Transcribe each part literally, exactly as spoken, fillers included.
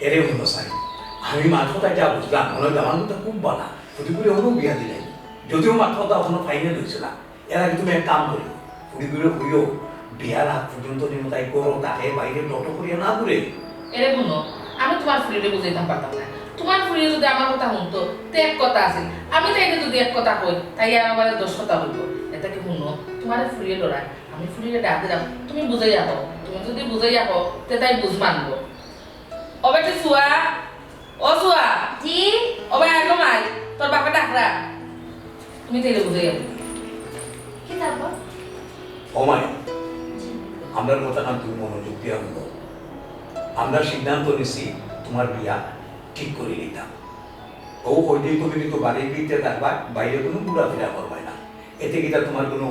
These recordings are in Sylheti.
এরে হুনো সাই, আমি মার কথা ইটা বুঝলাম, মনে হয় আমার কথা খুব বালা। ফুড়িগুরে অনো বিয়া দিলাই, যদিও মার কথা অখনো ফাইনাল অইছে না। এর আগে তুমি এক কাম করিও, ফুড়িগুরে কইও, বিয়ার আগ পর্যন্ত যেন তাই ঘরো থাকে, বাইরে টটো করিয়া না ঘুরে। এরে হুনো, আমি তুমার ফুড়িরে বুঝাইতাম পারতাম না। তুমার ফুড়িয়ে যদি আমার কথা হুনতো, তে এক কথা আছিল। আমি তাইরে যদি এক কথা কই, তাই আর আমারে দশ কথা কইবো। এর থাকি হুনো, তুমারে ফুড়িয়ে ডরায়। আমি ফুড়িরে ডাক দিলাম, তুমি বুঝাইয়া কও। তুমি যদি বুঝাইয়া কও, তে তাই বুঝ মানবো। ও বেটি সুয়া, ও সুয়া। জি। ও ভাই, আগো মাই, তোর বাপে ডাকরা। তুমি তাইরে বুঝাইয়া কও। কিতা বা? ও মাই, আমরার কথাখান তুমি মনোযোগ দিয়া হুনো। আমরা সিদ্ধান্ত নিছি তুমার বিয়া ঠিক করি নিতাম। ও কয়দিন তুমি কিন্তু বাড়ির ভিতরে থাকবা, বাইরে কুনু ঘুরাফিরা করবায় না। এতে কিতা তুমার কুনু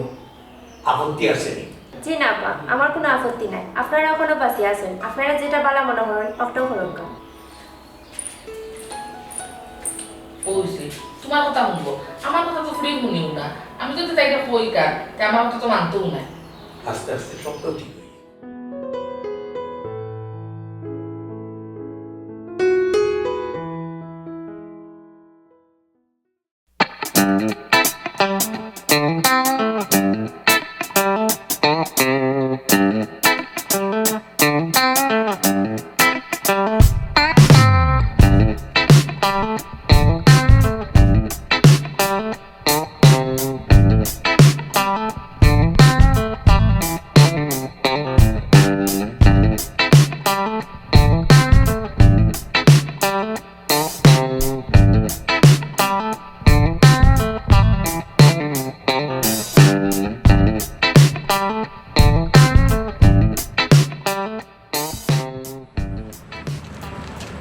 আপত্তি আছে নি? জি না আব্বা, আমার কুনু আপত্তি নাই। আপনারা অখনো বাঁচিয়া আছইন, আপনারা যেটা বালা মনে করইন, অটাউ করউক্কা। অইছে, তুমার কথা হুনবো, আমার কথা তো ফুড়িয়ে হুনিও না। আমি যদি তাইরে কই কার, তে আমার কথা তো মানতোউ নায়। আস্তে আস্তে সব তো ঠিক অইবো।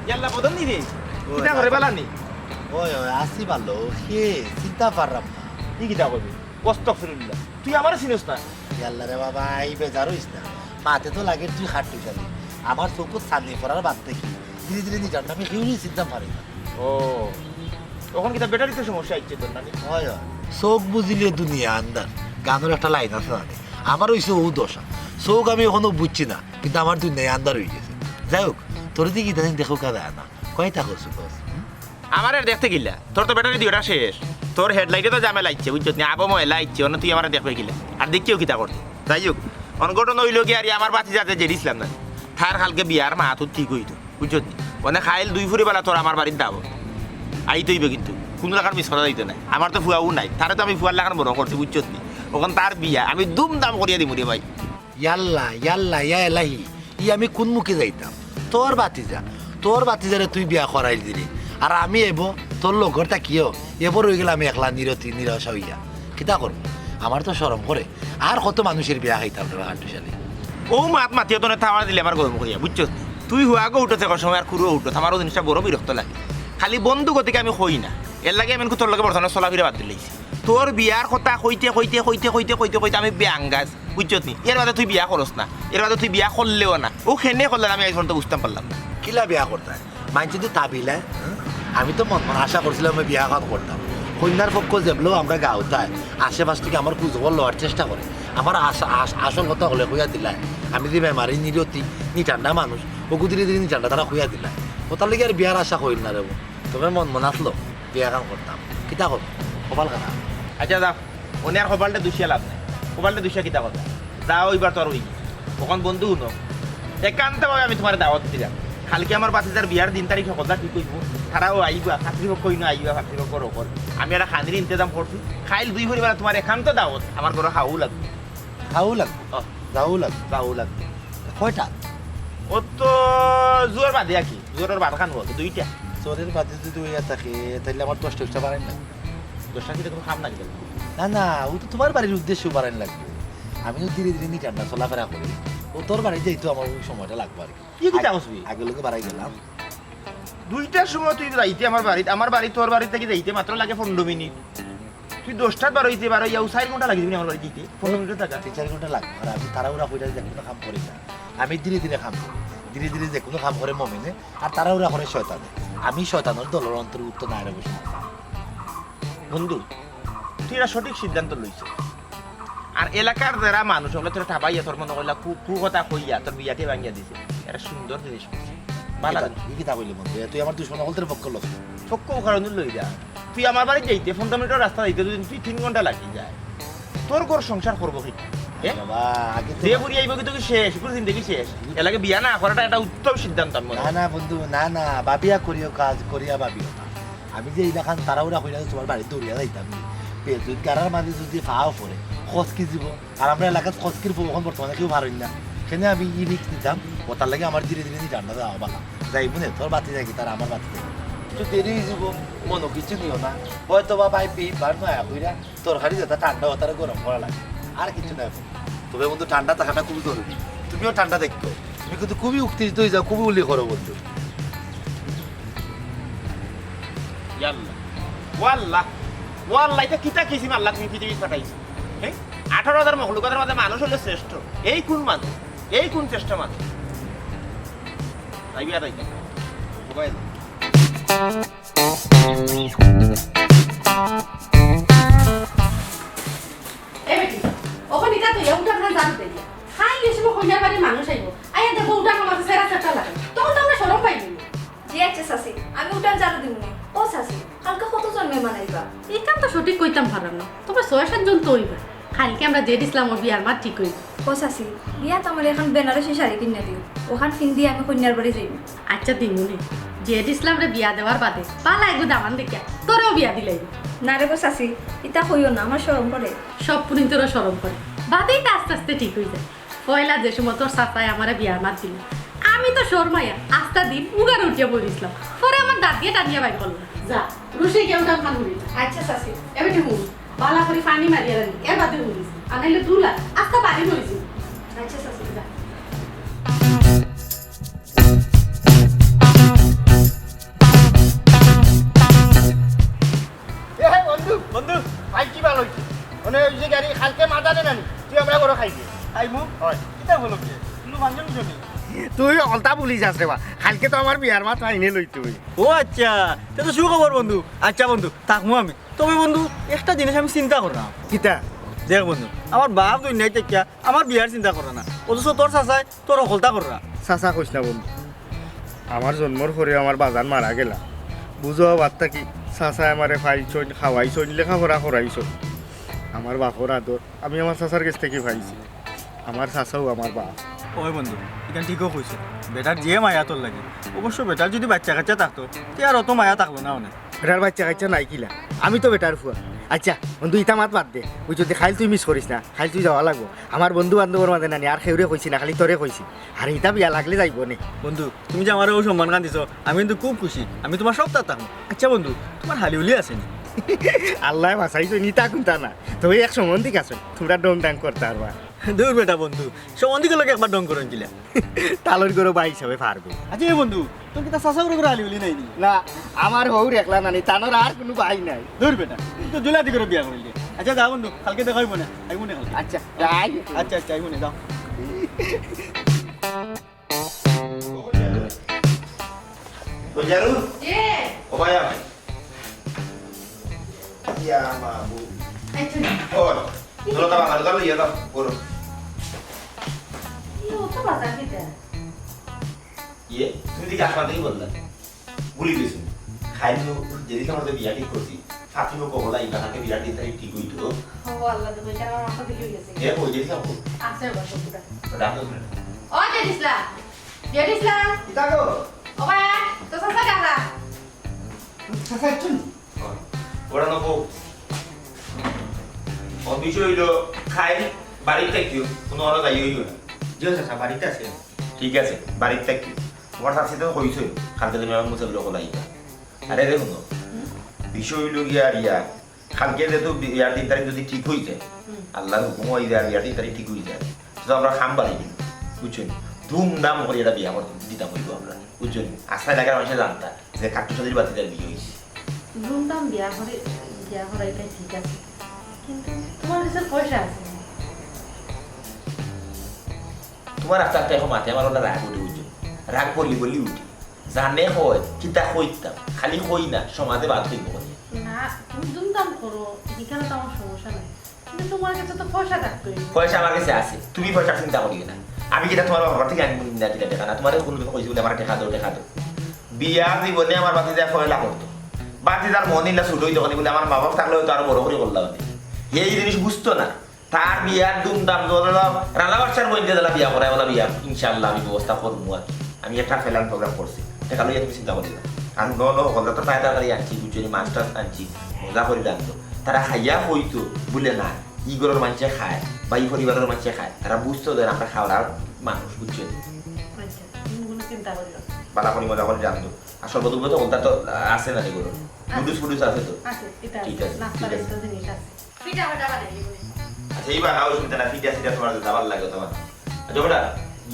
ইয়াল্লা, বদন নি রে? ওই, কিতা করে বালা নি? ওই, ওই, আছি ভালো। হে, চিনতা পারলাম না। ই কিতা কইবি? আস্তাগফিরুল্লাহ। তুই আমারে চিনস না? ইয়াল্লা রে বাবা, এই বেজার অইস না। মাতে তো লাগের তুই খাট্টু শালি। আমার চউখো চান্নি পড়ার বাদ থাকি ধীরে ধীরে নিজার নামে কেউরে চিনতাম পারি না। ও, অখন কিতা ব্যাটারিত সমস্যা আইছে তোর নানি? হয়, হয়। চউখ বুজিলে দুনিয়া আন্দার। গানর একটা লাইন আছে না নি? আমার অইছে অউ দশা। চউখ আমি অখনো বুজছি না, কিন্তু আমার দুনিয়া আন্দার অইগেছে। যাই হউক, তোরে দেখি ইদানিং দেখউক্কা যায় না। কয়টা করছু কস? হুম? আমারে আর দেখতে কিলা? তোর তো ব্যাটারি দুইটা শেষ। তোর হেডলাইটে তো জামেলা আইছে, বুজছত নি? আবো ময়লা আইছে, অনে তুই আমারে দেখবে কিলা? আর দেখিও কিতা করতে? যাই হউক, অনঘটন অইলো গিয়া আর আমার ভাতিজারে যেড়িছলাম না, তার কালকে বিয়ার মাত ঠিক অইতো। বুজছত নি? অনে কাইল দুই ফুরি বেলা তোর আমার বাড়িত দাওত। আইতে অইবো কিন্তু। কুনু জাগার মিস করা যাইতো নায়। আমার তো ফুয়াও নাই। তারে তো আমি ফুয়ার লাখান বড় করছি, বুজছত নি? অখন তার বিয়া, আমি ধুমধাম করিয়া দিমু রে ভাই। ইয়াল্লা, ইয়াল্লা, ইয়া এলাহি। ই আমি কুন মুখে যাইতাম? তোর ভাতিজা, তোর ভাতিজারে তুই বিয়া করাইল দিলি। আর আমি এবো, তোর লগর থাকিও, এবো রইগেলাম আমি একলা নিরতি, নিরাশা অইয়া। কিতা করমু? আমার তো শরম করে। আর কত মানুষের বিয়া খাইতাম রে বা খাট্টু শালি। অউ মাত মাতিও তনে থামার দিলে আমার গরম করিয়া, বুজছত? তুই হুয়াগো উঠো থাকর সময় আর কুরুও উঠো, আমারও জিনিসটা বড় বিরক্ত লাগে। খালি বন্ধু গতিকে আমি কই না, এর লাগি আমি তোর লগে বর্তমানে চলাফিরা বাদ দিলাইছি। তোর বিয়ার কথা কইতে কইতে কইতে কইতে কইতে কইতে আমি বেআঙ্গাজ, বুজছত নি? এর বাদে তুই বিয়া করস না, এর বাদে তুই বিয়া করলেও না। অউ কেনে করলে আমি আইজ পর্যন্ত বুজতাম পারলাম না। কিলা বিয়া করতায়? মাইনষে তো তাবিল, হ্যাঁ? আমি তো মন মন আশা করছিলাম আমি বিয়া খান করতাম। কইন্যার পক্ষ যেবলাউ আমরার গাঁওত আয়, আশেপাশ থাকি আমার খোঁজ খবর লওয়ার চেষ্টা করে। আমার আশা, আশ-, আসল কথা অকলে কইয়া দিলায়। আমি যে বেমারি নিরতি, নিটান্ডা মানুষ, অগু ধীরে ধীরে নিটান্ডা তারা কইয়া দিলায়। অতার লাগি আর বিয়ার আশা করিল না রে বা। তবে মন মন আছলো, বিয়া খান করতাম। কিতা করমু? কপাল খারাপ। আইচ্ছা, যাও। অনে আর কপালটা দুষিয়া লাভ নাই। কপালটা দুষিয়া কিতা করতায়? যা অইবার তো আর অইগেছে। অখন বন্ধু হুনো, একান্তভাবে আমি তুমারে দাওত দিলাম। কালকে আমার ভাতিজার বিয়ার দিন তারিখ হকলতা ঠিক অইবো। তারাও আইবা, পাত্রীপক্ষ অইন্য আইবা, পাত্রীপক্ষর হকল। আমি একটা খানির ইন্তেজাম করছি। কাইল দুই ফুরি বেলা তুমার একান্ত দাওত, আমার ঘরো খাওয়াউ লাগবো। খাওয়াউ লাগবো? অ। যাওয়াউ লাগবো? যাওয়াউ লাগবো। কয়টা? অউ তো জোহর বাদে আর কি, জোহরর বাদ খান অইবো, দুইটা। জোহরর বাদে যদি অইয়া থাকে, তাইলে আমার দশটা উশটা বাড়াইন লাগবো। দশটা কিতা কুনু কাম নাকি? না, না, অউ তো তুমার বাড়ির উদ্দেশ্যে বাড়াইন লাগবো। আমি তো ধীরে ধীরে নিটান্ডা চলাফেরা করি। অউ তোর বাড়িত যাইতে আমার অউ সময়টা লাগবো আর কি। ই কিতা কস বে? আগে লগে বাড়াই গেলাম। দুইটার সময় তুই যাইতে আমার বাড়িত, আমার বাড়ি তোর বাড়ি থাকি যাইতে মাত্র লাগে পনেরো মিনিট। তুই দশটাত বারইতে, বারইয়া অউ চাইর ঘন্টা লাগি দিবি নি আমার বাড়িত যাইতে? পনেরো মিনিটর জাগা। তিন চাইর ঘন্টা লাগবো। আর আমি তাড়াহুড়া করি যেকুনু কাম করি না। আমি ধীরে ধীরে কাম করি। ধীরে ধীরে যেকুনু কাম করে মমিনে, আর তাড়াহুড়া করে শয়তানে। আমি শয়তানর দলর অন্তর্ভুক্ত নায় রে বা। বন্ধু, তুই একটা সঠিক সিদ্ধান্ত লইছস। আর এলাকার যেরা মানুষ অকলে তোরে ঠাপাইয়া তোর মনো কইলা কু-, কুকথা কইয়া তোর বিয়াটি ভাঙ্গিয়া দিছে। একটা সুন্দর জিনিস করছে। বালা। কিতা, ই কিতা কইলে বন্ধু? এ, তুই আমার দুশমন হকলতর পক্ষ লস। পক্ষ কারণ লই যা। তুই আমার বাড়িত যাইতে পনেরো মিনিটর রাস্তা যাইতে যদি তুই তিন ঘন্টা লাগি যায়, তোর ঘর সংসার করবো কি? এ? বাবা, আগে তো যে বুড়ি আইবো কি তোর শেষ, পুরো জিন্দেগি শেষ। এর লাগি বিয়া না করাটা একটা উত্তম সিদ্ধান্ত আমি মনে না, করি। না বন্ধু, না, না, ভাবিয়া করিও কাজ, করিয়া ভাবিও না। আমি যে ইলাখান তাড়াহুড়া কইরা তোমার বাড়িত দৌড়িয়া যাইতাম নি। পেজুত গাড়ার মাঝে যদি ফাও পড়ে, খসকি দিব। আর আমরা এলাকাত খসকির বউ অখন বর্তমানে কেউ পারইন না। সেনে আমি ই risk নিতাম, ও তার লাগি আমার ধীরে ধীরে নি ঠান্ডা দেওয়া বালা। যাই মনে, তোর বাতি যাই কি, তার আমার বাতি যাই। একটু দেরি হয়ে যাব, মনো কিছু নিও না। হয়তো বা ভাই পেয়ে বার নয়া কইরা তরকারি যেটা ঠান্ডা, ওটারে গরম করা লাগে, আর কিছু নাই। তবে বন্ধু, ঠান্ডা থাকাটা খুব জরুরি। তুমিও ঠান্ডা দেখো, তুমি কিন্তু খুবই উত্তেজিত হয়ে যাও, খুবই উলি করো বন্ধু। ইয়াল্লা, ওয়াল্লা, ওয়াল্লা, এটা কিতা কিসিম আল্লাহ তুমি পৃথিবীত পাঠাইছো? হ্যাঁ, আঠারো হাজার মখলুকাতের মাঝে মানুষ হলো শ্রেষ্ঠ। এই কোন মানুষ? এই কোন শ্রেষ্ঠ মানুষ? তাই বিয়া তাই। মোবাইল। এ বেটি, অখন ইটা তো ইয়া উঠান ঝাড়ু দে। খাই গেছিল কইনার বাড়ির মানুষ আইবো। আইয়া দেখবো উঠান আমার সেরা সেটা লাগে। তখন তো আমরা শরম পাইবো। জি আচ্ছা চাচি, আমি উঠান ঝাড়ু দিমু নে। ও চাচি, কালকে কতজন মেহমান আইবা? ইখান তো সঠিক কইতাম পারাম না। তবে ছয় সাতজন তো অইবা। কালকে আমরা জেড ইসলামর বিয়ার মাত ঠিক অইবো। ও চাচি, বিয়াত আমারে অখন বেনারসি শাড়ি কিনিয়া দিও। অখান পিন্দি আমি কইনার বাড়ি যাইমু। আচ্ছা দিমু নে। জেড ইসলামরে বিয়া দেওয়ার বাদে বালা এগু দামান দেখিয়া তোরেও বিয়া দিলাইমু। না রে গো চাচি, ইতা কইও না, আমার শরম করে। সব পুরিন্তরও শরম করে। বাদেই তো আস্তে আস্তে ঠিক অই যায়। পয়লা যে সময় তোর চাচায় আমারে বিয়ার মাত দিল, আমি তো শরমাইয়া আস্তা দিন উগার উঠিয়া বই দিছিলাম। পরে আমার দাদিয়ে টানিয়া বাইর করলো। যা, রুশে গিয়া উঠান খান উড়ি। আচ্ছা চাচি। এবার একটু হুন, বালা করে পানি মারিয়া রাখি, এর বাদে হুনিস। আর নাইলে দুলা, আস্তা বাড়ি মরিস। আচ্ছা চাচি, যা। এ, হে, বন্ধু, বন্ধু, ভাই কি ভালো হইছে? মানে, ওই যে গাড়ি কালকে মাদানে নানি, তুই আমরা ঘরো খাইবে। খাইমু? হয়। কিতা বলো কি? কিন্তু মানুষজন বুঝো নি। তুই অলতা ভুলি যাস রে বা। কালকে তো আমার বিয়ার মাত ফাইনাল হইতে হই। ও আচ্ছা, তে তো সুখবর বন্ধু। আচ্ছা বন্ধু, থাকমু আমি। তবে বন্ধু, একটা জিনিস আমি চিন্তা করলাম। কিতা? দেখ বন্ধু, আমার বাপ দুনিয়াত থাকিয়া আমার বিয়ার চিন্তা করে না, অথচ তোর চাচায় তোর হকলতা কররা। চাচা কইস না বন্ধু, আমার জন্মর পরে আমার বাজান মারা গেলা। বুঝো বাদ থাকি চাচায় আমারে পাইছইন, খাওয়াইছইন, লেখাপড়া করাইছইন। আমার বাপর আদর আমি আমার চাচার গেছ থাকি পাইছি। আমার চাচাও আমার বাপ। ওই বন্ধু, ইখান ঠিকও কইছো। বেটার যে মায়া তোর লাগি, অবশ্য বেটার যদি বাচ্চা কাচ্চা থাকতো, তে আর অত মায়া থাকলো না অনে। বেটার বাচ্চা কাচ্চা নাই কিলা, আমি তো বেটার ফুয়া। আচ্ছা বন্ধু, ইতা মাত বাদ দে, ওই যদি খাইল তুই মিস করিস না, খাইল তুই যাওয়া লাগবো। আমার বন্ধু বান্ধবর মাঝে নানি আর কেউরে কইছি না, খালি তোরে কইছি। আর ইতা বিয়া লাগলে যাইবো নে। বন্ধু, তুমি যে আমারে ও সম্মান খান দিছো, আমি কিন্তু খুব খুশি। আমি তোমার সব তার থাকবো। আচ্ছা বন্ধু, তোমার হালি উলি আছে নি? আল্লাহ বাঁচাইছো নি, তা কোনটা না। তবে এক সম্বন্ধিক আছে, তোমরা ডং ডাং করতে পারবা। দূর বেটা বন্ধু, সম্বন্ধিক লোক একবার ডং করুন কিলা। তালর গরু ভাই হিসাবে পারবে। আচ্ছা এ বন্ধু, তোর কি তার চাচা করে করে হালি উলি নাই নি? না, আমার হউর একলা নানি, তানোর আর কোনো ভাই নাই। দূর বেটা, তুই তো জুলাদি করে বিয়া করিলি। আচ্ছা যা বন্ধু, কালকে দেখা হইব না, আইব না কালকে। আচ্ছা, যাই। আচ্ছা আচ্ছা, আইব না, যাও। ও জারু? কে? ও ভাই, আমি। ইয়া মাবু। আচ্ছা। ও, চলো, তা বাবা, চলো, ইয়া দাও, করো। কি অত বাজার দিতে? ইয়ে, তুমি দেখি আসমান থেকে বললা। ভুলি গেছো। খাইল তো যেদিন আমার বিয়া ঠিক করছি, ফাতিমা কবলা ইবাহাকে বিয়ার দিন তারিখ ঠিক হইতো। ও আল্লাহ, তো বেচারা আমার মাথা থেকে হয়ে গেছে। এ, ওই যে যাবো। আছে, ওটা সবটা। রাখো তুমি। ও, জেড ইসলাম। জেড ইসলাম। কিতা গো? ও ভাই, তো চাচা কারা? চাচা একজন। ওরা না বউ। ও বিষয় হইলো, খাইল বাড়িত থাকিও, কোনো ওরা যাই হইও না। জি চাচা, বাড়িতে আছে। ঠিক আছে, বাড়িত থাকিও। তোমার চাচি তো কইছে, কালকে তুমি আমার মুসে লোক লাইবা। আরে রে হুনো, বিষয় হইল গিয়া আর ইয়া, কালকে যেহেতু বিয়ার দিন তারিখ যদি ঠিক হয়ে যায়, হুম। আল্লাহর হুকুম হয়ে যায়, বিয়ার দিন তারিখ ঠিক হয়ে যায়, তো আমরা খাম বাড়ি দিন, বুঝছো নি? ধুমধাম করে এটা বিয়া করতে দিতাম হইব আমরা, বুঝছো নি? আস্তা এলাকার মানুষে জানতা যে কাট্টু চৌধুরী বাতিজার বিয়ে হয়েছে। ধুমধাম বিয়া করে, বিয়া করাইতে ঠিক আছে, কিন্তু তোমার কাছে পয়সা আছে না। তোমার আস্তে আস্তে এখন মাথায় আমার ওটা রাগ উঠে, বুঝছো? রাগ বলি বলি উঠে। জানে হয়, কিতা কইতাম, খালি কই না, সমাজে বাদ হইব কই। না, তুমি ধুমধাম করো, এখানে তো আমার সমস্যা নাই, কিন্তু তোমার কাছে তো পয়সা থাকতে হইব। পয়সা আমার কাছে আছে, তুমি পয়সা চিন্তা করিও না। আমি কিতা তুমার বাবার থাকি আনমু নি না কিতা টেকা? না, তুমারে কুনু দিন কইছি বুলে আমার টেকা দেও, টেকা দেও। বিয়া জীবনে আমার ভাতিজায় পয়লা করতো। ভাতিজার মন ইলা ছুটো অইতো কেনে বুলে আমার মা বাপ থাকলে অয়তো আরো বড় করি করলা অনে। হে ই জিনিস বুঝতো না। তার বিয়ার ধুমধাম ধরো, রানা বাদশার বইনরে যেলা বিয়া করায়, অলা বিয়া ইনশাআল্লাহ আমি ব্যবস্থা করমু আর কি। আমি একটা plan program করছি। টেকা লইয়া তুমি চিন্তা করিও না। আর ন ন হকলতা তো তাড়াতাড়ি আনছি, বুঝছো নি, মাছ টাছ আনছি, মজা করি রানতো। তারা খাইয়া কইতো বুলে না, ই ঘরর মানষে খায় বা ই পরিবারর মানষে খায়, তারা বুঝতো যে আমরা খাওয়ার মানুষ, বুঝছো নি? আচ্ছা, তুমি কুনু চিন্তা করিও না। বালা করি মজা করি রানতো। আর শরবত উরবত হকলতা তো আছে না নি ঘরো? আছে। নুডলস ফুডলস আছে তো? আছে, ইতা ঠিক আছে, আছে, নাস্তা ঠিক আছে। ইতা জিনিস আছে। পিঠা ফাটা বানাই দিব। আচ্ছা, ই বানাও, অসুবিধা না, পিঠা সিঠা তুমার যেতা ভালা লাগে অতা বানাও। আচ্ছা বেটা,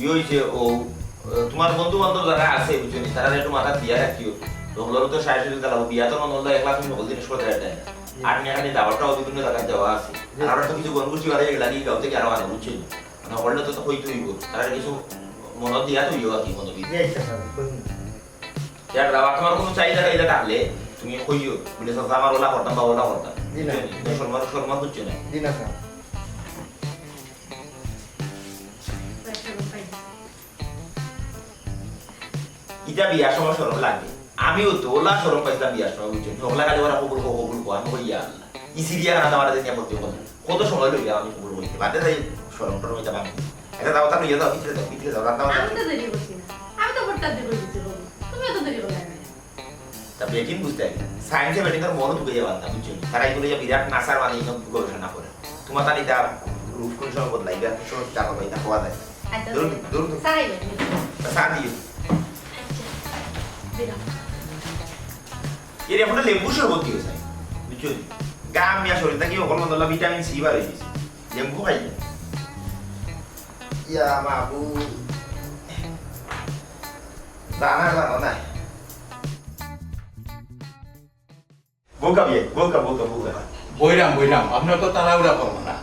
ই অইছে, ও, আহ, তুমার বন্ধু বান্ধব যারা আছে, বুঝছো নি, তারারে একটু মাথাত দিয়া রাখিও। হকলর তো সাহায্য দিতা লাগবো, বিয়া তো মনো অয় একলা তুমি হকল জিনিস করতে পারতায় না। আর নিয়া খালি দাওয়াতটাও বিভিন্ন জাগাত দেওয়া আছে। আর আমরা তো কিছু গণগোষ্ঠী বাড়াই গেলা, কি গাঁও থাকি আরো আনো, বুঝছো নি? মানে হকলরে তো, তো কইতে অইবো, তারারে কিছু মনো দিয়া থইও আর কি, মনো দিয়া। জি, আচ্ছা, স্যার, কইমু। ইয়ার দাওয়াত তুমার কুনু চাহিদা টাহিদা থাকলে তুমি কইও, বুলে, "চাচা, আমার অলা করতাম বা অলা করতাম।" জি না। বুঝছো নি? তুমি শরম, শরম করছো না? জি না, স্যার। ইতা বিয়ার সময় শরম লাগে। আমিও তো অলা শরম পাইছিলাম বিয়ার সময়, বুঝছো নি? হকলে খালি ওরা কবুল কও, কবুল কও, আমি কই, "ইয়া আল্লাহ, ই সিরিয়া খানাত আমার দিকে ভর্তি করো।" কত সময় লইয়া আমি কবুল কইতে। বাদে যাই শরম টরম ইতা বাদ। ইতা দাওয়াত লইয়া যাও, ভিতরে যাও, ভিতরে যাও, রান্না বান্না। আমি তো দেরি করছি না। আমি তো ভর্তার দেরি করছি, বাবু। তুমি অত দেরি করলে না। তা বেটিন বুঝতে হবে। সায়েন্সে বেটিনর মনও ঢুকে যাবার না, বুঝছো নি? তারা এগুলো ইয়া বিরাট নাসার মানে ইনো গবেষণা করে। তুমার তার ইতা রূপ কোন সময় বদলাইবে, আর কোন সময় চা পাবা, ইতা কওয়া যায় না। আচ্ছা, দূর, আচ্ছা। দূর, দূর। সারাই বেটিন। তা চা দিও। আচ্ছা, দিলাম। এর এখন লেবু শরবত দিও চাই, বুঝছো নি? গাম মিয়া শরীর থাকি হকল মন্দ ভিটামিন সি বার অই গেছে। লেবু খাইলে। ইয়া মাবুদ। জানা জানো না। বউকা বিয়ে, বউকা, বউকা, বউকা। বইরাম, বইরাম, আপনে তো তাড়াহুড়া করবা না।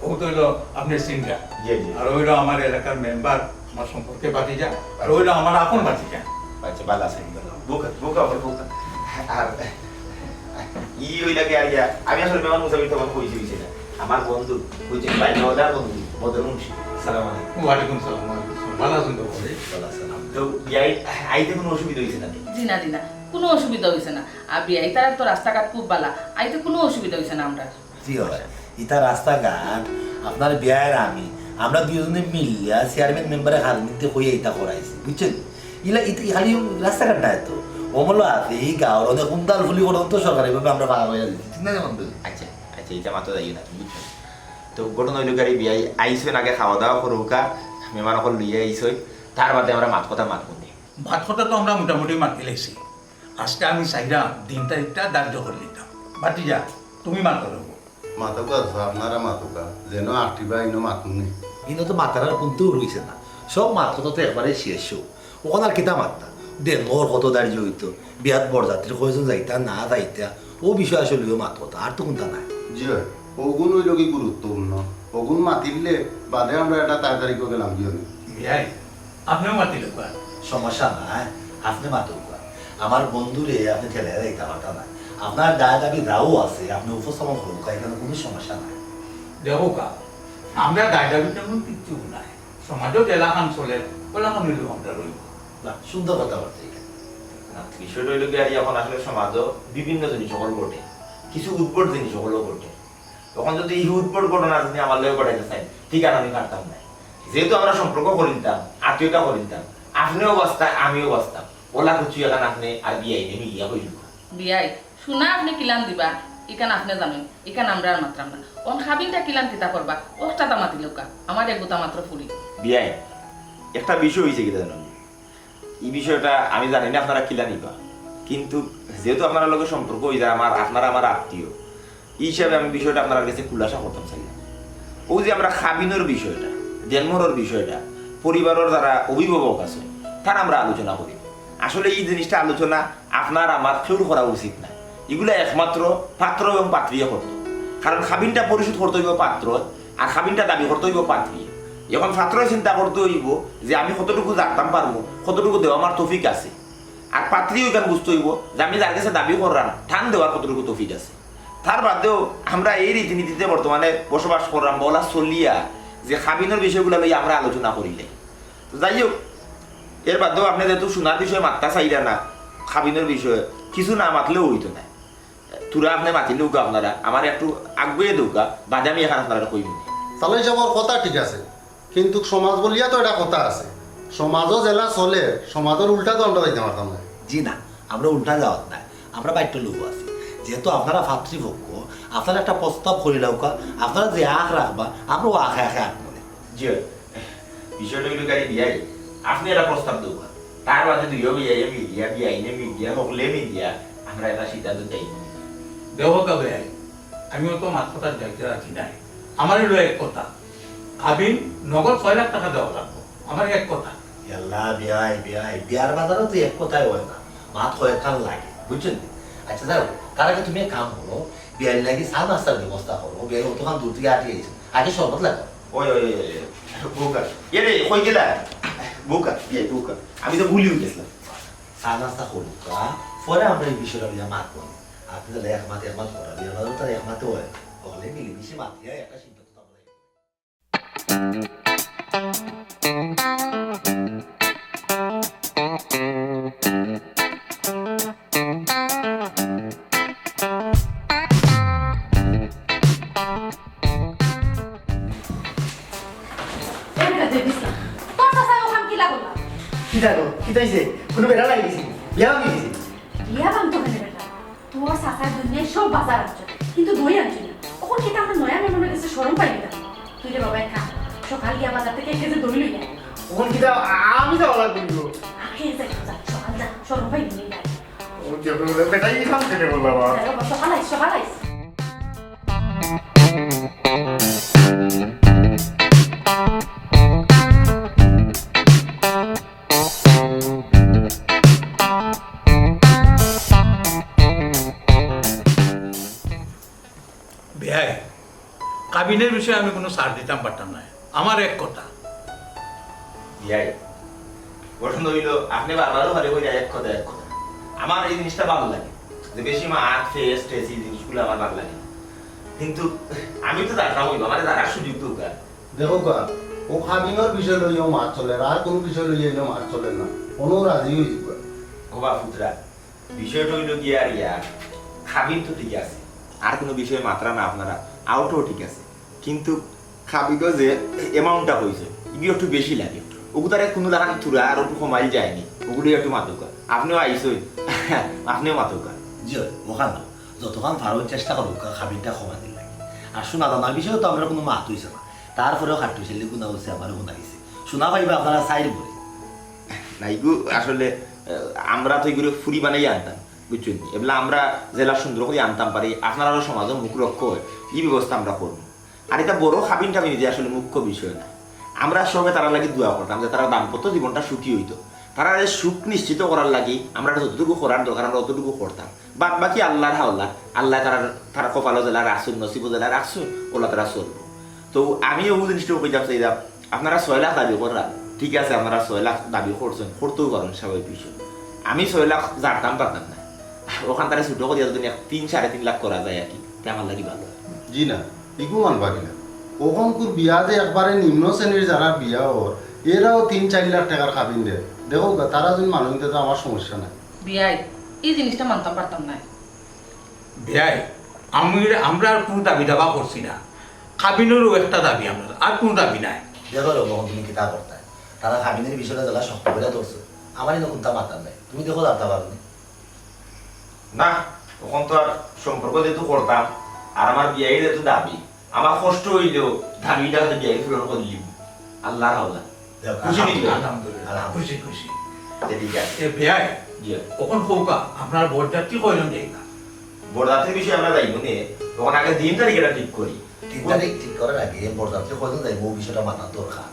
ও তো অইলো আপনার সিঙ্গার। জি, জি। আর অইলো আমার এলাকার মেম্বার, আমার সম্পর্কে ভাতিজা। আর অইলো আমার আপন ভাতিজা। আচ্ছা, ভালা আছেন। বউকা, বউকা, বউকা। আর ই অইলা কি আর ইয়া, আমি আসলে মেহমান মুসাফির তখন কইছি, কইছি না। আমার বন্ধু, কইছে ভাই, নওদার বন্ধু, বদর মুন্সি। সালাম আলাইকুম। ওয়ালাইকুম সালাম, ওয়ালাইকুম সালাম। ভালা আছেন তো? ভালা আছেন। তো ইয়াই আইতে কুনু অসুবিধা অইছে না? জি না, জি না, কুনু অসুবিধা অইছে না। আর বিয়াই তারা তো রাস্তাঘাট খুব ভালা, আইতে কুনু অসুবিধা অইছে না আমরার। জি অয়, ইতা রাস্তাঘাট, আপনার বিয়াইর আমি, আমরা দুইজনে মিলিয়া চেয়ারম্যান মেম্বারে খাল নিতে কইয়া ইতা করাইছি, বুঝছেন? ইলা ইতা খালি রাস্তাঘাট নায় তো, অমলো আছে, ই গাঁওর অনেক উন্দাল ফুলি পর্যন্ত সরকারিভাবে আমরা পাকা কইয়া দিছি, ঠিক না রে বন্ধু? আচ্ছা, আচ্ছা, ইতা মাতো যাইও না, তুমি বুঝছো? তো ঘটনা অইলো কি, বিয়াই আইছইন, আগে খাওয়া দাওয়া করউক্কা, মেহমান অকল লইয়া আইছইন, তার বাদে আমরা মাত কথা মাতমু নে। মাত কথা তো আমরা মোটামুটি মাতি লাইছি। আজকে আমি চাইরাম দিন তারিখটা ধার্য করি নিতাম। ভাতিজা, তুমি মাতো। মাতউক্কা, আপনারা মাতউক্কা, যেন আটিবা ইনো মাতমু নে। ইনো তো মাতার আর কুন্তাউ রইছে না, সব মাত কথা তো একবারে শেষ। অখন আর কিতা মাততা? দেনমোহর কত ধার্য অইতো, বিয়াত বরযাত্রী কয়জন যাইতা না যাইতা, অউ বিষয় আসলে অউ মাত কথা, আর তো কুন্তা নাই। জি অয়, অগুন অইলো গি গুরুত্বপূর্ণ, অগুন মাতিলে বাদে আমরা এটা তাড়াতাড়ি করে গেলাম, জি অয়। বিয়াই, আপনেও মাতিলাউক্কা। সমস্যা নাই, আপনে মাতউক্কা। আমার বন্ধুরে আপনে ঠেলাইয়া যাইতা পারতা না। আপনার দায় দাবি যাও আছে, আপনে উপস্থাপন করউক্কা, ইখানো কুনু সমস্যা নাই। দেখউক্কা, আমরার দায় দাবি তেমন কিচ্ছু নাই। সমাজো যেলাখান চলের, অলাখান অইলেউ আমরা রইমু। বাহ, সুন্দর কথাবার্তা ইটা। না, বিষয়টা অইলো কি, আর অখন আসলে সমাজো বিভিন্ন জিনিস অকল ঘটে, কিছু উদ্ভট জিনিস অকলও ঘটে। অখন যদি ই উদ্ভট ঘটনা যদি আমার লগে ঘটাইতা চাইন, ঠিক আছে, আমি পারতাম না। যেহেতু আমরা সম্পর্ক করিলতাম, আত্মীয়তা করিলতাম, আপনেও বাঁচতা, আমিও বাঁচতাম। অলা কিছু অখন আপনে আর বিয়াইনে মিলিয়া কইলাউক্কা। বিয়াই, শুনা আপনে কিলান দিবা, ইখান আপনে জানইন, ইখান আমরা আর মাতরাম না। অখন খাবিনটা কিলান কিতা করবা, অউ কথাটা মাতিলাউক্কা, আমার এক গুতা মাত্র ফুরি। বিয়াই, একটা বিষয় অইছে কিতা জানো নি? ই বিষয়টা আমি জানি না আপনারা কিলা নিবা, কিন্তু যেহেতু আপনারার লগে সম্পর্ক অই যায়, আমার, আপনারা আমার আত্মীয়, ই হিসাবে আমি বিষয়টা আপনারার গেছে খুলাসা করতাম চাইলাম। অউ যে আমরা খাবিনর বিষয়টা, দেনমোহরর বিষয়টা, পরিবারর যারা অভিভাবক আছে, তারা আমরা আলোচনা করি। আসলে ই জিনিসটা আলোচনা আপনার আমার কেউর করা উচিত না। ইগুলা একমাত্র পাত্র এবং পাত্রীয়ে করতো। কারণ খাবিনটা পরিশোধ করতো অইবো পাত্রয়, আর খাবিনটা দাবি করতো অইবো পাত্রীয়ে। অখন পাত্রয় চিন্তা করতো অইবো যে আমি কতটুকু জারতাম পারমু, কতটুকু দেওয়া আমার তৌফিক আছে। আর পাত্রীয়ে ইখান বুঝতো অইবো যে আমি যার গেছে দাবি কররাম, তান দেওয়ার কতটুকু তৌফিক আছে। তার বাদেও আমরা এই রীতিনীতিতে বর্তমানে বসবাস কররাম, বা অলা চলিয়া যে কাবিনর বিষয়গুলা লইয়া আমরা আলোচনা করিলাই। তো যাই হোক, এর বাদেও আপনে যেহেতু সোনার বিষয়ে মাততা চাইরা না, কাবিনর বিষয়ে কিছু না মাতলেও অইতো না। থুড়া আপনে মাতিলেউক্কা আপনারা, আমারে একটু আগুয়াই দেউক্কা, বাদে আমি এখান আপনারারে কইমু। সালাইন সাবর কথা ঠিক আছে, কিন্তু সমাজ বলিয়া তো একটা কথা আছে, সমাজও যেলা চলে, সমাজর উল্টা তো আমরা যাইতাম পারতাম না। জি না, আমরা উল্টা যাওয়াত নায়, আমরা বাইট্ট লোক আছি। যেহেতু আপনারা পাত্রীপক্ষ, আপনারা একটা প্রস্তাব করিলাউক্কা, আপনারা যে আখ রাখবা, আমরাও আখে আখে আখমু নে। জি অয়। বিষয়টা অইলো গিয়া বিয়াই, আপনে একটা প্রস্তাব দেউক্কা। তার বাদে দুইও বিয়াইয়ে মিলিয়া, বিয়াইনে মিলিয়া, হকলে মিলিয়া, আমরা একটা সিদ্ধান্ত দেই। দেখো কা বিয়াই, আমিও তো মাত কথাত যাইতে রাজি নাই। আমারও অইলো এক কথা, কাবিন নগদ ছয় লাখ টেকা দেওয়া লাগবো। আমার এক কথা। ইয়াল্লা, বিয়াই, বিয়াই, বিয়ার বাজারো তো এক কথায় অয় না, মাত কয়েকখান লাগে, বুঝছো নি? আচ্ছা, যাও, তার আগে তুমি এক কাম করো, বিয়াইর লাগি চা নাস্তার ব্যবস্থা করো। বিয়াই অতখান দূর থাকি আটি আইছে, আগে শরবত লাগাও। ওই, ওই, ওই, ওই, বউকা। এ রে, কই গেলা? বউকা, বিয়াই, বউকা। আমি তো ভুলিউ গেছিলাম। চা নাস্তা করুক্কা, পরে আমরা এই বিষয়টা লইয়া মাতমু। আপনে তাইলে এক মাতে এক মাত করা, বিয়ার বাজারো তো আর এক মাতে অয়। হকলে মিলিমিশি মাতিয়া একটা সিদ্ধান্ত তো আমরা এর কাছে দিস না। তোর চাচায় অখান কিলা করলা? কিতা গো? কিতা অইছে? কুনু বেড়া লাগি গেছে? বিয়া ভাঙ্গি গেছে? বিয়া ভাঙ্গতো কেনে বেটা? তোর চাচায় দুনিয়ার সব বাজার আনছইন, কিন্তু দই আনছইন না। অখন কিতা আমরা নয়া মেহমানর গেছে শরম পাইমু না? তুই রে বাবা এক কাম, সকাল গিয়া বাজার থাকি এক কেজি দই লইয়া আয়। অখন কিতা আমি যাওয়া লাগবো নি গো? আগে যা, যা, সকাল যা, শরম পাইমু না। ও, কি আপনার বেটাই এই কাম কেনে করলা বা? যা বাবা, সকাল আইস, সকাল আইস। বিয়াই, কাবিনর বিষয়ে আমি কুনু ছাড় দিতাম পারতাম নায়। আমার এক কথা। বিয়াই, ঘটনা অইলো, আপনে বারবার খালি কইরা এক কথা, এক কথা। আমার এই জিনিসটা ভালা লাগে, যে বেশি মাত, ফেস, টেস, এই জিনিসগুলা আমার ভালা লাগে না। কিন্তু আমি তো যাইতাম অইবো, আমারে যাওয়ার সুযোগ দেউক্কা। দেখউক্কা, অউ কাবিনর বিষয় লইয়াউ মাত চলের, আর কুনু বিষয় লইয়া ইনো মাত চলের না, অনো রাজি অইযিবা। ও বা পুতরা, বিষয়টা অইলো গিয়া আর ইয়া, কাবিন তো ঠিক আছে, আর কুনু বিষয়ে মাতরা না আপনারা, অউটাও ঠিক আছে, কিন্তু কাবিনো যে amount টা কইছে, ইগু একটু বেশি লাগে। অগুতারে কুনু লাখান থুড়া আর একটু কমাইল যায় নি, অগুলো একটু মাতউক্কা। আপনেও আইছইন, আপনেও মাতউক্কা। জি অয়, অখান যতখান পারো চেষ্টা করউক্কা কাবিনটা কমানির লাগি। আর সোনা দানার বিষয়ে তো আমরার কুনু মাত অইছে না, তারপরেও খাট্টু ছেলে গুনা অইছে, আমারও গুনা অইছে। সোনা পাইবা আপনারা চাইর ভরি। না, ইগু আসলে, আহ, আমরা তো ইগুরে ফুরি বানাইয়া আনতাম, বুঝছইন নি? এবলা আমরা যেলা সুন্দর করি আনতাম পারি, আপনারারও সমাজর মুখ রক্ষা অয়, ই ব্যবস্থা আমরা করমু। আর ইতা বড় কাবিন টাবিন ইতা আসলে মুখ্য বিষয় না। আমরা সবে তারার লাগি দোয়া করতাম যে তারার দাম্পত্য জীবনটা সুখী অইতো। তারার সুখ নিশ্চিত করার লাগি আমরা যতটুকু করার দরকার আমরা অতটুকু করতাম। বাদ বাকি আল্লার হাওলা, আল্লায় তারার, তারার কপালো যেলা রাখছইন, নসিবো যেলা রাখছইন, অউলা তারা চলবো। তো আমি অউ জিনিসটা কইতাম চাইরাম, আপনারা ছয় লাখ দাবি কররা, ঠিক আছে, আপনারা ছয় লাখ দাবি করছইন, করতেও পারইন, স্বাভাবিক বিষয়। আমি ছয় লাখ ছাড়তাম পারতাম না। অখান তারে ছোট করিয়া যদি এক তিন, সাড়ে তিন লাখ করা যায় আর কি, তে আমার লাগি ভালা অয়। জি না, ইগু মানবা কিলা? অখনকুর বিয়া যে একবারে নিম্ন শ্রেণীর যারার বিয়া অর, এরাও তিন চাইর লাখ টেকার কাবিন দের। দেখউক্কা, তারা যদি মানইন তে তো আমার সমস্যা নাই। বিয়াই, ই জিনিসটা মানতাম পারতাম নায়। বিয়াই, আমি, আমরা আর কুনু দাবি দাবা করছি না। কাবিনরও একটা দাবি আমরার, আর কুনু দাবি নাই। দেখো রে, অখন তুমি কিতা করতায়? তারা কাবিনর বিষয়টা যেলা শক্ত করিয়া ধরছে, আমার ইনো কুন্তা মাতার নাই। তুমি দেখো, জানতা পারো নি? না, অখন তো আর সম্পর্ক যেহেতু করতাম, আর আমার বিয়াইর যেহেতু দাবি, আমার কষ্ট অইলেও দাবিটা হয়তো বিয়াই পূরণ করিলিমু। আল্লার হাওলা। যাক, খুশি নি তো? আলহামদুলিল্লাহ, আলহামদুলিল্লাহ। খুশি, খুশি। তে ঠিক আছে। এ বিয়াই, জি। অখন কউক্কা, আপনারা বরযাত্রী কয়জন যাইবা? বরযাত্রীর বিষয়ে আমরা যাইমু নে, অখন আগে দিন তারিখ এটা ঠিক করি। দিন তারিখ ঠিক করার আগে বরযাত্রী কয়জন যাইবা, অউ বিষয়টা মাতার দরকার।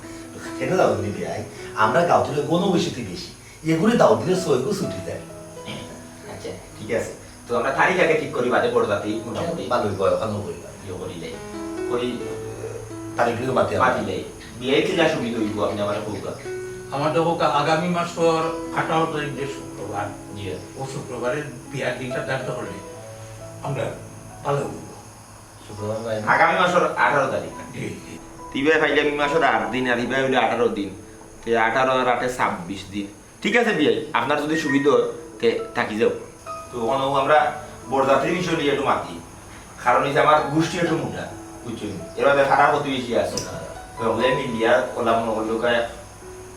কেনে জানো নি বিয়াই? আমরা গাঁও থাকি গণবসতি বেশি। এগুরে দাও দিলে ছয়গু ছুটি যায়। আচ্ছা, ঠিক আছে। তো আমরা তারিখ আগে ঠিক করি, বাদে বরযাত্রী মোটামুটি ভালা অইবো, অখান অইবো। ইয়ে করি যাই। কই, তারিখ লইয়া মাতি আমরা। মাতি যাই। বিয়াই কিলা সুবিধা অইবো, আপনে আমারে কউক্কা। আমার তো কউক্কা আগামী মাসর আঠারো তারিখ যে শুক্রবার, জি। অউ শুক্রবারে বিয়ার দিনটা ধার্য করলে আমরা ভালা অইবো। শুক্রবার ভাই। আগামী মাসর আঠারো তারিখ। জি, জি। ইবায় পাইলাম ই মাসর আট দিন, আর ইবায় অইলো আঠারো দিন। তে আঠারো আর আটে ছাব্বিশ দিন। ঠিক আছে বিয়াই, আপনার যুদি সুবিধা অয়, তে থাকি যাও। তে অখন আমরা বরযাত্রীর বিষয় লইয়া একটু মাতি। কারণ অইছে আমার গুষ্টি একটু মুটা, বুঝছো নি? এর বাদে পাড়া প্রতিবেশী আছে। তে অগুরে মিলিয়া অলা মনো করলে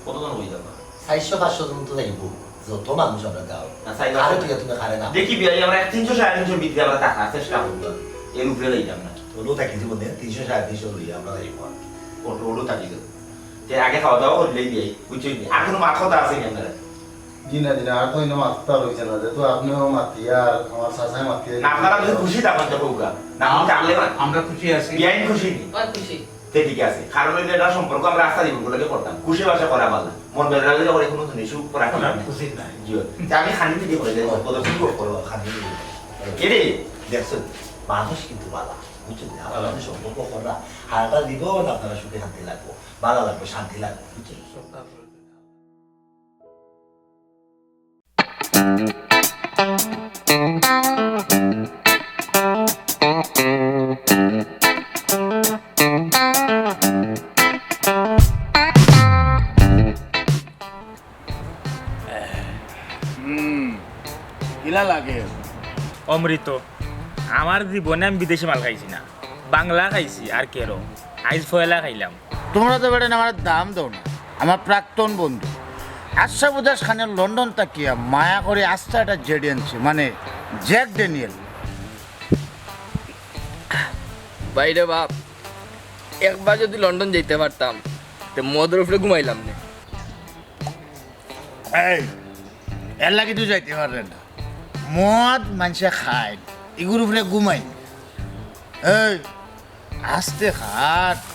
কতজন অইযাবা? চাইরশো পাঁচশো জন তো যাইবো, যত মানুষ আমরা গাঁও। না, চাইলে আরো আছে। তুই, তুমি কারে না। দেখি বিয়াই, আমরা এক তিনশো সাড়ে তিনশোর ভিতরে আমরা থাকার চেষ্টা করবো, এর উপরে যাইতাম না। অলা থাকি যাইবো নে, তিনশো সাড়ে তিনশো লইয়া আমরা যাইবো। অলা, অলা থাকি যাইবো। তে আগে খাওয়া দাওয়া করলেই বিয়াই, বুঝছো নি? আর কোনো মাত কথা আছে নি আপনার? জি না, জি না, আর তো ইনো মাততা রইছে না, যেহেতু আপনেও মাতিয়া আর আমার চাচায় মাতিয়া। না, আপনারা যদি খুশি থাকইন তো কউক্কা। না, আমি থাকলে না। আমরা খুশি আছি। বিয়াইন খুশি নি? অয় খুশি। তে ঠিক আছে, কারণ অইলো ইটা সম্পর্ক আমরা আস্তা জীবন গুলাকে করতাম, খুশি বাসা করা ভালা। মন বেজার অইলে করে কোনো জিনিস উপর রাখি না। খুশি নাই। জি, তে আমি খানি দিদি করে দেব, প্রদর্শন করবো। করো, খানি দিদি। এরে। দেখছো, মানুষ কিন্তু ভালা, বুঝছো নি? আমার ভালা। মানুষ সম্পর্ক করা, হারাটা দিব না, আপনারা সুখে শান্তি লাগবো, ভালা লাগবো, শান্তি লাগবো, বুঝছো নি? হুম, কিলা লাগে? অমৃত, আমার জীবনে আমি বিদেশি মাল খাইছি না, বাংলা খাইছি আর কেরো, আইজ পয়লা খাইলাম। তোমরা তো বেটা আমার দাম দাও না। আমার প্রাক্তন বন্ধু আশরাফ উদাস খানের লন্ডন থাকিয়া মায়া করে আস্তা একটা জেডি আনছে, মানে জ্যাক ড্যানিয়েল। বাইরে বাপ, একবার যদি লন্ডন যাইতে পারতাম, তে মদর উপরে ঘুমাইলাম নে। এই, এর লাগি তুই যাইতে পাররে না। মদ মানষে খায়, ইগুর উপরে ঘুমায়। এই, আস্তে খা,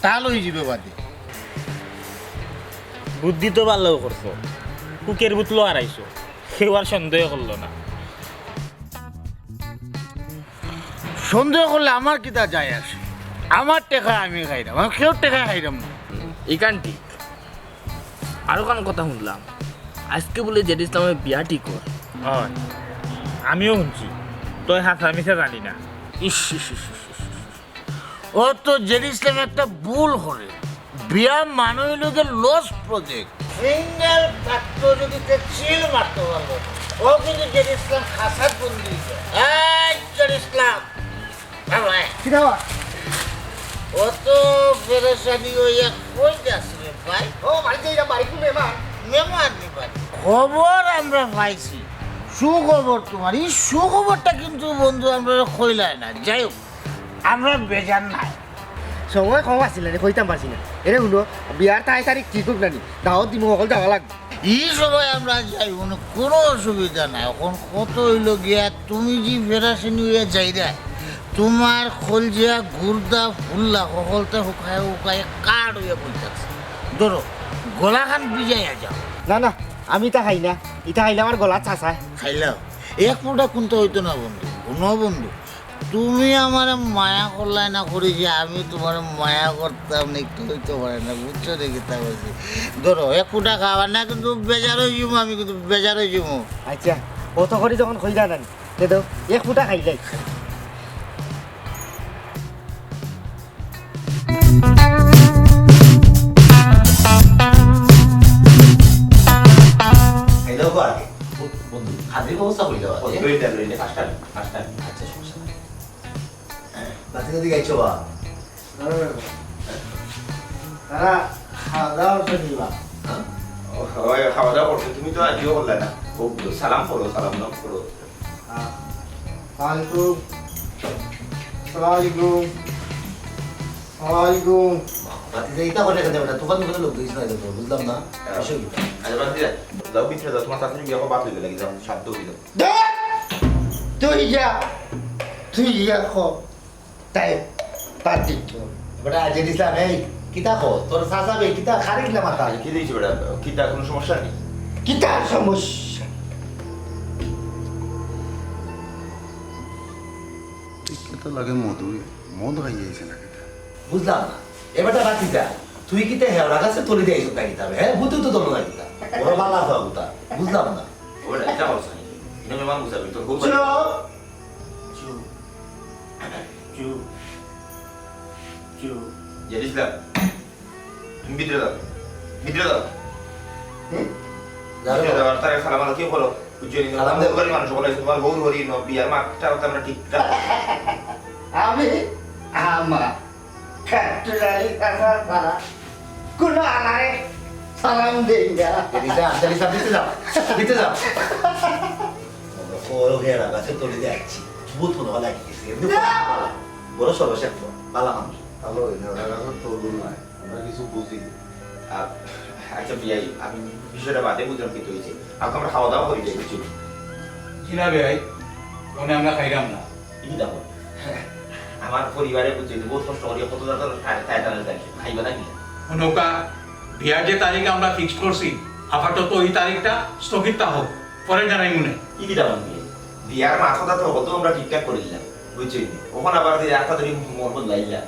টাল অইযিবো বাদে। বুদ্ধি তো ভালাউ করছো, কুকের বুতলো হারাইছো, কেউ আর সন্দেহ করলো না। সন্দেহ করলে আমার কিতা যায় আসে? আমার টেকা আমি খাইরাম, আমি কেউর টেকা খাইরাম না। ইখান ঠিক। আরোখান কথা হুনলাম, আইজকে বুলে জেড ইসলামর বিয়া ঠিক অর। অয়, আমিও হুনছি। তয় হাছা মিছা জানি না। ইস, ইস, ইস, ইস, ইস, ইস। ও তো জেড ইসলাম একটা ভুল করে। বিয়া মানে অইলো গিয়া লস প্রজেক্ট। সিঙ্গেল থাকতো যদি তে চিল মারতো পারলো। ও কিন্তু জেড ইসলাম খাসাত বন্দি অইছে। এই জেড ইসলাম, কিতা বা? অত পেরেশানি অইয়া কই যাস রে ভাই? ও, বাড়িত যাইরাম, বাড়িত মেহমান। মেহমান নি বাড়ি? খবর আমরা পাইছি, সুখবর তুমার। ই সুখবরটা কিন্তু বন্ধু আমরারে কইলায় না। যাই হোক, আমরা বেজার নাই। সময় কম আছিল রে, কইতাম পারছি না। এরে হুনো, বিয়ার তাই তারিখ ঠিক অউক না নি, দাওয়াত দিমু, হকল যাওয়া লাগবো। ই সময় আমরা যাইমু না, কোনো অসুবিধা নাই। অখন কথা অইলো গিয়া, তুমি যে ফেরাসিনি অইয়া যাইরায়, তুমার কলজা, গুর্দা, ফুল্লা, হকলতা হুকায় হুকায় কাঠ অইয়া বই থাকছে। ধরো, গলাখান ভিজাইয়া যাও। না, না, আমি ইতা খাই না। ইতা খাইলে আমার গলা চাচায়। খাইলাও? এক ফুটা কুন্তা অইতো না বন্ধু। হুনো বন্ধু, তুমি আমারে মায়া করলায় না করি যে আমি তুমারে মায়া করতাম না, একটু অইতো পারে না, বুঝছো নি কিতা কইছি? ধরো, এক ফুটা খাওয়ার না কিন্তু বেজার অইযিমু, আমি কিন্তু বেজার অইযিমু। আইচ্ছা, অত করি যখন কইরা না নি, তে দেও, এক ফুটা খাইলাই। খাইলাও গো আগে। ব-, বন্ধু, খাদির ব্যবস্থা করিলাও আগে। ওই, ওই দেন, ওই দেন, পাঁচটা, পাঁচটা। আইচ্ছা, সমস্যা নাই। বাতি টাতি গাইছো বা? হ্যাঁ। তারা খাওয়া দাওয়া করছে নি বা? হ্যাঁ? ও, ওই খাওয়া দাওয়া করছে, তুমি তো আইজও করলায় না। ও, সালাম করো, সালাম দাও, করো। হ্যাঁ। সালাম আলাইকুম। সালাম আলাইকুম। সালাম আলাইকুম। বাতি যে ইতা করে কেন বেটা? তুফান তুফান লোক দিস না, এটা তো বুঝলাম না। হ্যাঁ। বিষয় কিতা? আরে বাদ দিয়া, যাও ভিতরে যাও, তুমার চাচার বিয়া বাদ অইবে লাগি, যাও, সাধ্য অইবে। ধুর! তুই যা, তুই যা ক। তাই, তার দিক তো। বেটা, জেড ইসলাম, এই, কিতা ক? তোর চাচা বে, কিতা খারিক না মাথা? আরে, কি দিয়েছে বেটা? কিতা, কোনো সমস্যা নি? কিতা সমস্যা? কিতা লাগে মধু, মদ খাই যাইছে না কিতা? বুঝলাম না। এ বেটা, বাদ দিয়া। তুই কিতা হেওড়া গাছে তলি দিয়া আইছত না কিতা? হ্যাঁ, হুতু তো তলো না কিতা? ওরা বালা খাওয়া কিতা? বুঝলাম না। ওরা এটা বলছে নাকি? এটা মেহমান বুঝাবে, তোর বউ চুপ। চুপ। চুপ। চুপ। জেড ইসলাম। তুমি ভিতরে যাও, ভিতরে যাও। হুম? যাও, ভিতরে যাও। যাও, আর তারে সালাম আলাইকুম বলো। বুঝছো নি? সালাম দেও। বউর বাড়ির মানুষ বলো, তোমার বউর বাড়ি ন, বিয়ার মাঠটা তো আমরা ঠিকঠাক। আমি আমার ফ্যাক্টরি ছাড়া কোনো আলারে সালাম দেই না। জেঠি সাব, জেঠি সাব, ভিতরে যাও, ভিতরে যাও। আমরা বড় হয়ে গেছে, তোরে দেখছি। ভূত মনে হয় লাগিয়ে গেছে। এমনি না। বড় সরস এক, ভালা মানুষ। ভালো হইলে ওরা এখন তরুণ নয়। আমরা কিছু বুঝি না। আ-, আচ্ছা বিয়াই, আমি বিষয়টা বাদে বুঝলাম কিন্তু হইছে। এখন আমরা খাওয়া দাওয়া করি যাই, বুঝছো? জি না বিয়াই, মানে আমরা খাইলাম না। ই দেখো, আমার পরিবারে বুঝছো, বহুত কষ্ট করি, কত জাত খাই-, খাইতাম না জানি, খাইবা না কি? নৌকা, বিয়ার যে তারিখ আমরা ফিক্সড করছি, আপাতত ওই তারিখটা স্থগিত থাকো, পরে জানাই মনে। ই কিতা বলবি? বিয়ার মাথা তো কত আমরা ঠিকঠাক করিলাম, বুঝছো নি? ওখানে আবার যে রাস্তা ধরে মন বদলাইলা।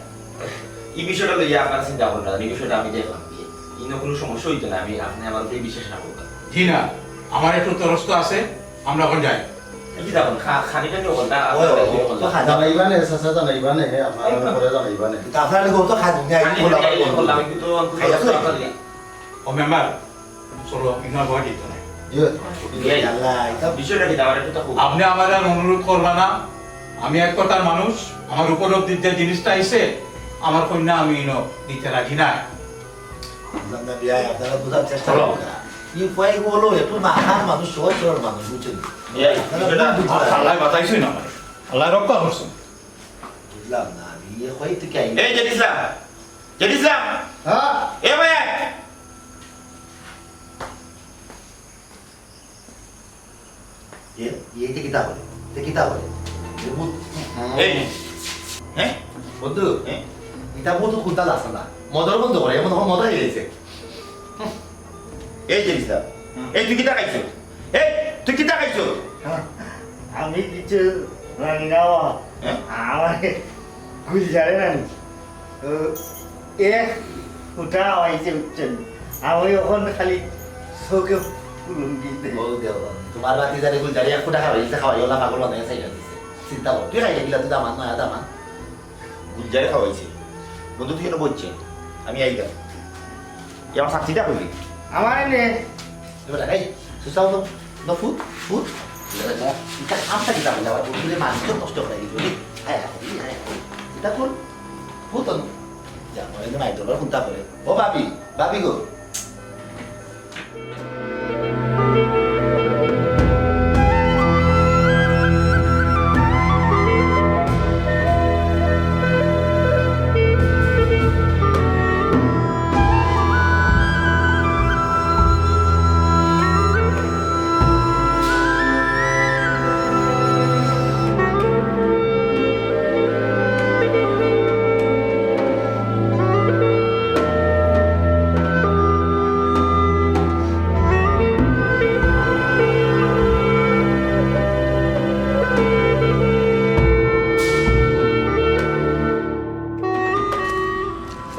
এই বিষয়টা লইয়া আপনারা চিন্তা করবেন না, এই বিষয়টা আমি দেখলাম বিয়ে। ইনো কোনো সমস্যা হইতো না, আমি, আপনি আমার উপরে বিশ্বাস না করবেন। জি না, আমার একটু তরস্ত আছে, আমরা এখন যাই। এই যে দেখুন, খা-, খানিটা নিয়ে বলতা, ওই, ওই, ওই, ওই, তো খানি। জানাইবা নে, চাচা, জানাইবা নে, আপনারা একদম। পরে জানাইবা নে। তা আপনারা গো তো খানি নিয়ে আইন খানি বললাম, নিয়ে আইন বললাম। বললাম, কিন্তু তো অন্তত খাইয়া তো খাইয়া খাইয়া। ও মেম্বার, চলো, ইনার বড় দিত না। ইয়ে, ইয়ে, আল্লাহ, এটা বিষয়টা কি দাঁড়ায়, এটা তো খুব আপনি আমার আর অনুরোধ করবা না। আমি এক কথার মানুষ, আমার উপলব্ধির যে জিনিসটা আইছে, আমার কন্যা আমি ইনো দিতে রাজি নাই। বুঝলাম না, বিয়াই, আপনারা বোঝার চেষ্টা করো। করুন না। এই কয়েক বলো, একটু মাথার মানুষ, সহজ সরল মানুষ, বুঝছেন? বিয়াই, আপনারা বিষয়টা ভুল বুঝলেন। আল্লাহ বাঁচাইছই না আমারে। আল্লাহ রক্ষা করছেন। বুঝলাম না, আমি ইয়ে হয় তো কি আইন? এই জেড ইসলাম, জেড ইসলাম। হ্যাঁ? এ ভাই, এ, এ, এটা কিতা বলে? এটা কিতা বলে? এ ভূত। এই, হ্যাঁ? বন্ধু, হ্যাঁ? এটা ভূত খুলতা লাগছে না। মদর বন্ধ করে, এমন তখন মদ হয়ে গেছে। এই যে ইসলাম, হুম। এই তুই কিতা খাইছ? এই, তুই কিতা খাইছ? আমি কিছু জানি না বাবা। হ্যাঁ? আমার গুলজারে নানি। ও, এক ফুটা হইছে, বুঝছেন? আমি ওখান খালি চোখে ফুলুন দিতে। ও দেও, তোমার বাতি জারি গুলজারি এক ফুটা খাওয়াই দিছে, খাওয়াই ওলা পাগল বানাই চাইয়া দিছে। চিন্তা কর, তুই খাইলে কিলা, তুই দামান নয়া দামান। গুলজারে খাওয়াইছে। বন্ধু, তুই কেন বলছে? আমি আইগা। এ আমার চাকরিটা কইলি? আমার এনে। এবার এই, সুসাও তো, না ফুট, ফুট। এটা আমটা কিতা বলে, আমার বন্ধুরে মানুষ নষ্ট করে দিল রে। হ্যাঁ, হ্যাঁ, হ্যাঁ, হ্যাঁ। এটা কোন? ফুট তো। যা, আমার এনে মাইর দরবার কোনটা করে? ও ভাবি, ভাবি গো।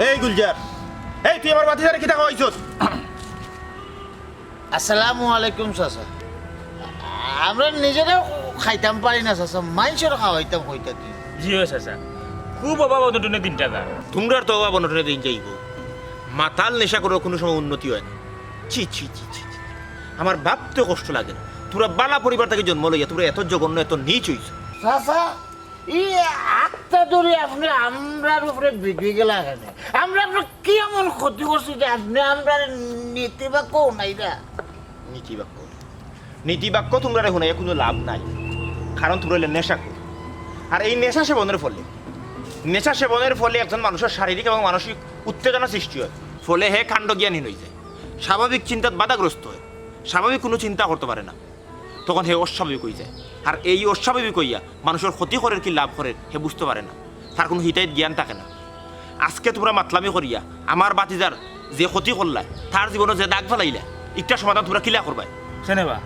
এই গুলজার, এই তুই আমার বাতিজারে কিতা খাওয়াইছস? আসসালামু আলাইকুম চাচা। আমরা নিজেরাও খাইতাম পারি না চাচা, মাইনষরে খাওয়াইতাম কইতা কি? জি অয় চাচা, খুব অভাব অনটনে দিন কাটে। তুমরার তো অভাব অনটনে দিন যাইবো। মাতাল নেশা করে কোনো সময় উন্নতি হয় না। ছি, ছি, ছি, ছি, ছি। আমার ভাবতে কষ্ট লাগে না। তুমরা বালা পরিবার থাকি জন্ম লইয়া তুমরা এত জঘন্য, এত নীচ অইছো। চাচা, ই আত্মা ধরি আপনে আমরার উপরে বিগড়ি গেলা কেনে? আমরা আপনার কি এমন ক্ষতি করছি যে আপনে আমরারে নীতিবাক্য হুনাইরা? নীতিবাক্য? নীতিবাক্য তুমরারে হুনাইয়া কুনু লাভ নাই, কারণ তুমরা অইলে নেশাখোর। আর এই নেশা সেবনের ফলে, নেশা সেবনের ফলে একজন মানুষর শারীরিক এবং মানসিক উত্তেজনা সৃষ্টি হয়, ফলে হে কাণ্ডজ্ঞানহীন অইযায়, স্বাভাবিক চিন্তাত বাধাগ্রস্ত হয়, স্বাভাবিক কুনু চিন্তা করতো পারে না। তখন হে অস্বাভাবিক অইযায়। আর এই অস্বাভাবিক অইয়া মানুষর ক্ষতি করের কি লাভ করের হে বুঝতো পারে না, তার কুনু হিতাহিত জ্ঞান থাকে না। আজকে তুমরা মাতলামি করিয়া আমার বাতিজার যে ক্ষতি করলায়, তার জীবনো যে দাগ ফালাইলায়, ইকটার সমাধান তুমরা কিলা করবায়? কেনে বা,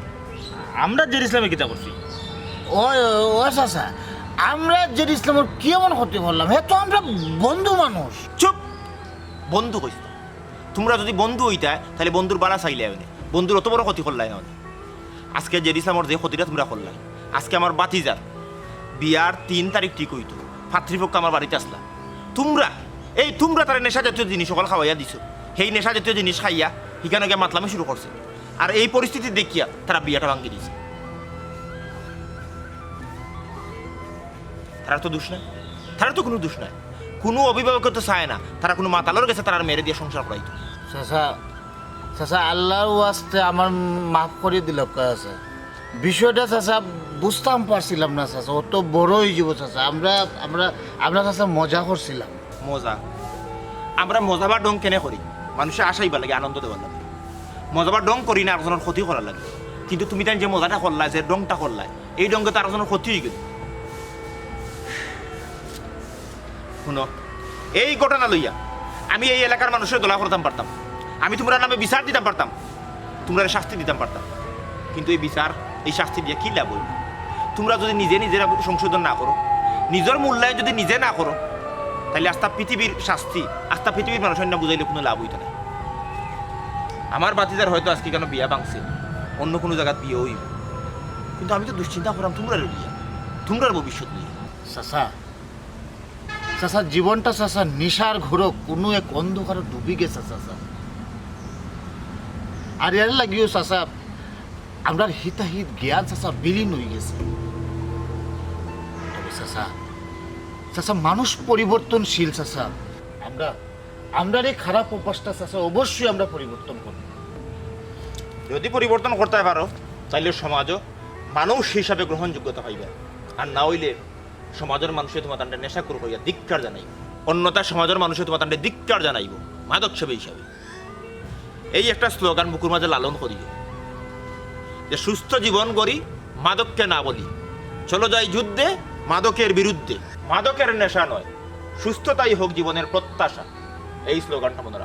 আমরা জেড ইসলামে কিতা করছি? ও, ও চাচা, আমরা জেড ইসলামর কি এমন ক্ষতি করলাম? হে তো আমরার বন্ধু মানুষ। চুপ! বন্ধু কইছ না। তুমরা যুদি বন্ধু অইতায়, তাইলে বন্ধুর বালা চাইলায় অনে। বন্ধুর অত বড় ক্ষতি করলায় না অনে। আজকে জেড ইসলামর যে ক্ষতিটা তুমরা করলায়, আজকে আমার বাতিজার বিয়ার তিন তারিখ ঠিক অইতো, পাত্রীপক্ষ আমার বাড়িত আছলা। তুমরা, এই তুমরা তারে নেশা জাতীয় জিনিস অকল খাওয়াইয়া দিছো, সেই নেশা জাতীয় জিনিস খাইয়া হিকানো গিয়া মাতলামি শুরু করছে। আর এই পরিস্থিতি দেখিয়া তারা বিয়াটা ভাঙ্গি দিছে। তারার তো দোষ নাই, তারার তো কুনু দোষ নাই। কুনু অভিভাবকে তো চায় না তারা কুনু মাতালর গেছে তারার মেয়েরে দিয়া সংসার করাইতো। চাচা, চাচা, আল্লাহর ওয়াস্তে আমার মাফ করি দিল চাচা। বিষয়টা চাচা বুঝতাম পারছিলাম না চাচা, অত বড় অই যাইবো চাচা। আমরা আমরা আমরা চাচা মজা করছিলাম। মজা? আমরা মজা বা ঢং কেনে করি? মানুষরে হাসাইবার লাগি, আনন্দ দেওয়ার লাগি। মজা বা ঢং করি না আরকজনর ক্ষতি করার লাগি। কিন্তু তুমি তাইন যে মজাটা করলায়, যে ঢংটা করলায়, এই ঢংয়ে তো আরকজনর ক্ষতি অই গেল। হুনো, এই ঘটনা লইয়া আমি এই এলাকার মানুষরে দলা করতাম পারতাম, আমি তুমরার নামে বিচার দিতাম পারতাম, তুমরারে শাস্তি দিতাম পারতাম, কিন্তু এই বিচার, এই শাস্তি দিয়া কি লাভ অইবো? তুমরা যুদি নিজে নিজের সংশোধন না করো, নিজর মূল্যায়ন যুদি নিজে না করো, তাইলে আস্তা পৃথিবীর শাস্তি, আস্তা পৃথিবীর মানুষরে না বুঝাইলে কুনু লাভ অইতো নায়। আমার ভাতিজার হয়তো আইজকে কেনো বিয়া ভাঙছে, অন্য কুনু জাগাত বিয়া অইবো, কিন্তু আমি তো দুশ্চিন্তা কররাম তুমরার লইয়া, তুমরার ভবিষ্যৎ লইয়া। চাচা, চাচা, জীবনটা চাচা নিশার ঘোরো কুনু এক অন্ধকারে ডুবি গেছে চাচা। আর এর লাগিও চাচা আমরার হিতাহিত জ্ঞান চাচা বিলীন অই গেছে। তবে চাচা, চাচা, মানুষ পরিবর্তনশীল চাচা। আমরা আমরার এই খারাপ অভ্যাসটা চাচা অবশ্যই আমরা পরিবর্তন করব। যুদি পরিবর্তন করতায় পারো, তাইলে সমাজও মানুষ হিসাবে গ্রহণযোগ্যতা পাইবা। আর না অইলে সমাজর মানুষে তুমাতানরে নেশাখুর কইয়া ধিক্কার জানাইবো, অন্যথা সমাজর মানুষে তুমাতানরে ধিক্কার জানাইবো মাদক সেবী হিসাবে। এই একটা স্লোগান বুকুর মাঝে লালন করিও যে, সুস্থ জীবন গড়ি, মাদককে না বলি, চলো যাই যুদ্ধে মাদকের বিরুদ্ধে। মাদকের নেশা নয়, সুস্থতাই হোক জীবনের প্রত্যাশা। এই স্লোগানটা মনে